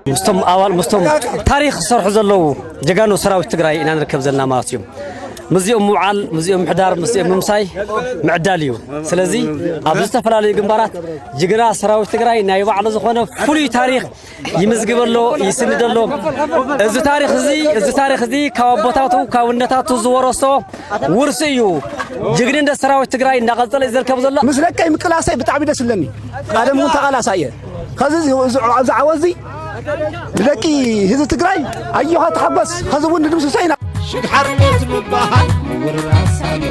ምስቶም ኣባል ምስቶም ታሪኽ ዝሰርሑ ዘለዉ ጀጋኑ ሰራዊት ትግራይ ኢና ንርከብ ዘለና ማለት እዩ። ምስዚኦም ምውዓል፣ ምስዚኦም ምሕዳር፣ ምስዚኦም ምምሳይ ምዕዳል እዩ። ስለዚ ኣብ ዝተፈላለዩ ግንባራት ጅግና ሰራዊት ትግራይ ናይ ባዕሉ ዝኾነ ፍሉይ ታሪኽ ይምዝግበሎ፣ ይስንደሎ። እዚ ታሪኽ እዚ እዚ ታሪኽ እዚ ካብ ኣቦታቱ ካብ እነታቱ ዝወረሶ ውርሲ እዩ። ጅግንነት ሰራዊት ትግራይ እናቐጸለ እዩ ዝርከብ ዘሎ። ምስ ደቀይ ምቅላሰይ ብጣዕሚ ደስ ዝብለኒ። ቀደም እውን ተቓላሳይ እየ። ከዚ እዚ ኣብዚ ዓወት እዚ ብደቂ ህዝቢ ትግራይ ኣዮኻ ተሓጎስ። ከዚ እውን ንድምስሶ ኢና። ሽግ ሓርነት ምበሃል ወረራስ ኣሎ።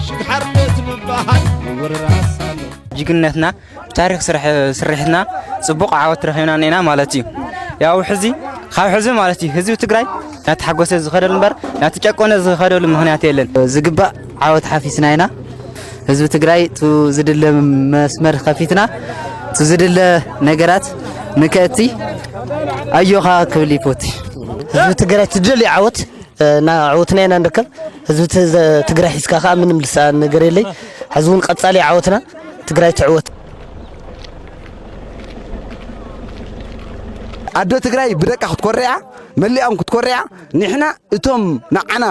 ሽግ ሓርነት ምበሃል ወረራስ ኣሎ። ጅግንነትና ብታሪኽ ስርሕ- ስርሒትና ጽቡቕ ዓወት ረኺብና እኒና ማለት እዩ። ያው ሕዚ ካብ ሕዚ ማለት እዩ ህዝቢ ትግራይ ናተሓጎሰ ዝኸደሉ እምበር ናተጨቆነ ዝኸደሉ ምኽንያት የለን። ዝግባእ ዓወት ሓፊስና ኢና። ህዝቢ ትግራይ ቱ ዝድለ መስመር ከፊትና ቱ ዝድለ ነገራት ንከእቲ ኣዮኻ ክብል ይፈቱ። ህዝቢ ትግራይ ትደልዩ ዓወት እና ዓወትና ኢና ንርከብ። ህዝቢ ት- ትግራይ ሒዝካ ከዓ ምንም ልሳ ነገር የለይ። ሕዚ እውን ቀጻሊ ዓወትና ትግራይ ትዕወት። ኣዶ ትግራይ ብደቃ ክትኮርዕ እያ፣ መሊኣም ክትኮርዕ እያ። ንሕና እቶም ንዓና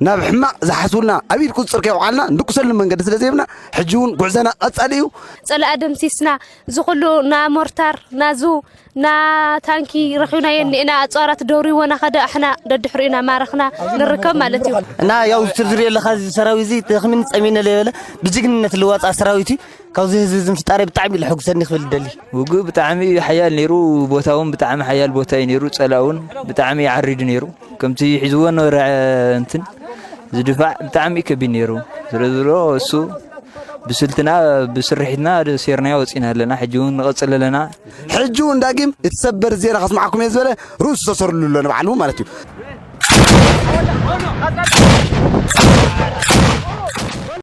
ናብ ሕማቕ ዝሓስቡልና ኣብ ኢድ ቁፅፅር ከየውዓልና ንድቅሰሉ መንገዲ ስለ ዘይብና ሕጂ እውን ጉዕዘና ቀጻሊ እዩ። ጸላኢ ደምሲስና፣ እዚ ኩሉ ና ሞርታር ናዙ ና ታንኪ ረኺብናዮ እኒኤና። ኣፅዋራት ደውሪዎና ከደ ኣሕና ደድሕሩ ኢና ማረኽና ንርከብ ማለት እዩ። እና ያው ዝትርዝር የለኻ እዚ ሰራዊት እዚ ደኽምን ጸሚነ ለየበለ ብጅግንነት ልዋፃ ሰራዊት እዩ። ካብዚ ህዝቢ እዚ ምፍጣረይ ብጣዕሚ ለሐጉሰኒ ክብል ደሊ። ውግእ ብጣዕሚ እዩ ሓያል ነይሩ። ቦታ እውን ብጣዕሚ ሓያል ቦታ እዩ ነይሩ። ጸላእ እውን ብጣዕሚ ይዓሪዱ ነይሩ። ከምቲ ሒዝዎ ነበረ እንትን ዝድፋዕ ብጣዕሚ እዩ ከቢድ ነይሩ። ዝሮ ዝሮ እሱ ብስልትና ብስርሒትና ሴርናዮ ወፂና ኣለና። ሕጂ እውን ንቐፅል ኣለና። ሕጂ እውን ዳግም እቲ ሰበር ዜና ከስማዓኩም እየ ዝበለ ርእሱ ተሰርሉ ኣሎ ንባዕሉ ማለት እዩ።